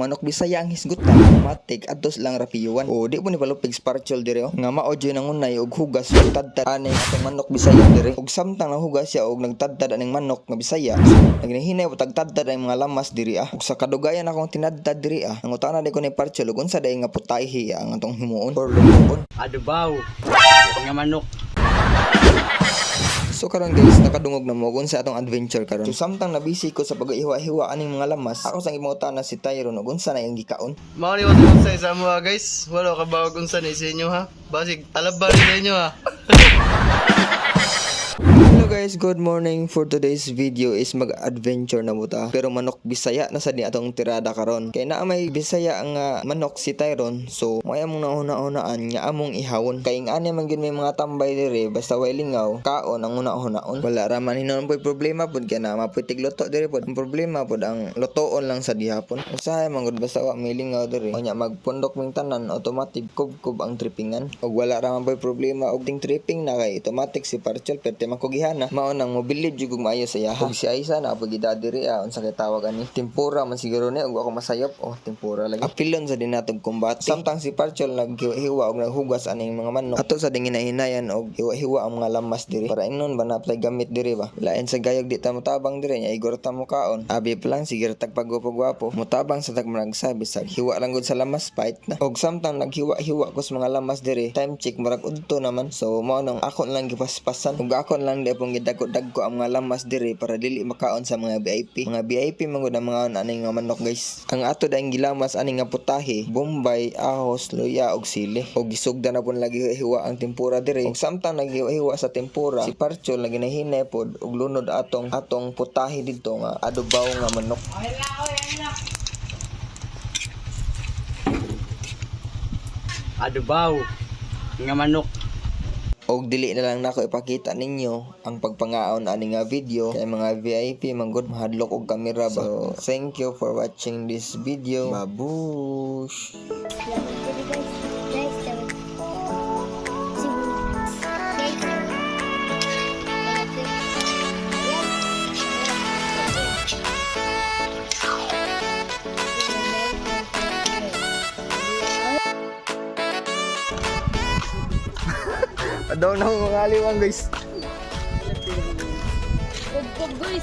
Manok Bisaya ang hisgutan, automatic adto lang rapiyuan. O di mo ni palupig sparchol dire oh. Nga mao jud nangunay og hugas ug tadtad aning atong manok Bisaya dire. Ug samtang nanghugas siya og nagtadtad aning manok nga Bisaya, nagnahinay og tagtadtad ang mga lamas diri ah. Ug sa kadugayan akong tinadtad diri ah, nangutana di ko ni Parchol ug unsa day nga putahe ang atong himuon or lutuon. Adobaw nga manok. So karon guys, nakadungog na mo kung sa atong adventure karon. So samtang nabisi ko sa pag-ihiwa-hiwa aning mga lamas, ako sang imutana si Tyron ug unsa na iyang gikaon. Mao ni wala sa isa mo ha, guys. Wala ka bawag unsa ni sa inyo ha. Basig talaba ni sa inyo ha. Hello guys, good morning. For today's video is mag-adventure na buta. Pero manok Bisaya na sa ni atong tirada karon. Kay naa may Bisaya nga manok si Tyron. So may among nauna-unaan nga among ihawon. Kay nga ani man gyud may mga tambay dire basta way lingaw, kaon ang una-unaon. Wala ra man hinuon po'y problema pud kay naa mapoy tigluto dire pud. Ang problema pud ang lutoon lang sa dihapon. Usahay man gud basta wa may lingaw dire. Unya magpundok ming tanan, automatic kubkob ang trippingan. Og wala ra man po'y problema og ting tripping na kay automatic si Parchol perte man ko gihana. Mao nang mobilib jud kog maayo sa iyaha. Ug si Aisa na pud gida diri ah, unsa kay tawag ani? Tempura man siguro ni ug ako masayop. Oh, tempura lagi. Apilon sa dinatog kumbate. Samtang si Parchol naghiwa og naghugas aning mga manok. Ato sa ding hinahinayan og hiwa-hiwa ang mga lamas diri. Para ingnon ba na play gamit diri ba? Lain sa gayog di ta motabang diri nya igor ta mo kaon. Abi pa lang sige ra tag pagwapo-gwapo. Motabang sa tag managsa bisag hiwa lang gud sa lamas pait na. Og samtang naghiwa-hiwa ko sa mga lamas diri, time check murag udto naman. So mao nang ako na lang gipaspasan. Ug ako na lang di pong gidagko-dagko ang mga lamas diri para dili makaon sa mga VIP. Mga VIP man gud ang mga aning nga manok, guys. Ang ato dahing gilamas ani nga putahe, bombay, ahos, luya ug sili. Og gisugda na pud lagi hiwa ang tempura diri. Og samtang naghiwa-hiwa sa tempura, si Parchol lagi nahinay pod og lunod atong atong putahe didto nga adobaw nga manok. Adobaw nga manok. Og dili na lang nako ipakita ninyo ang pagpangaon ani nga video kay mga VIP man gud mahadlok og kamera ba. So thank you for watching this video. Babush. Salamat diri, guys. Guys, salamat. Cebu. Guys, salamat. Yan. Adaw na mga aliwang, guys. Kubkob, guys.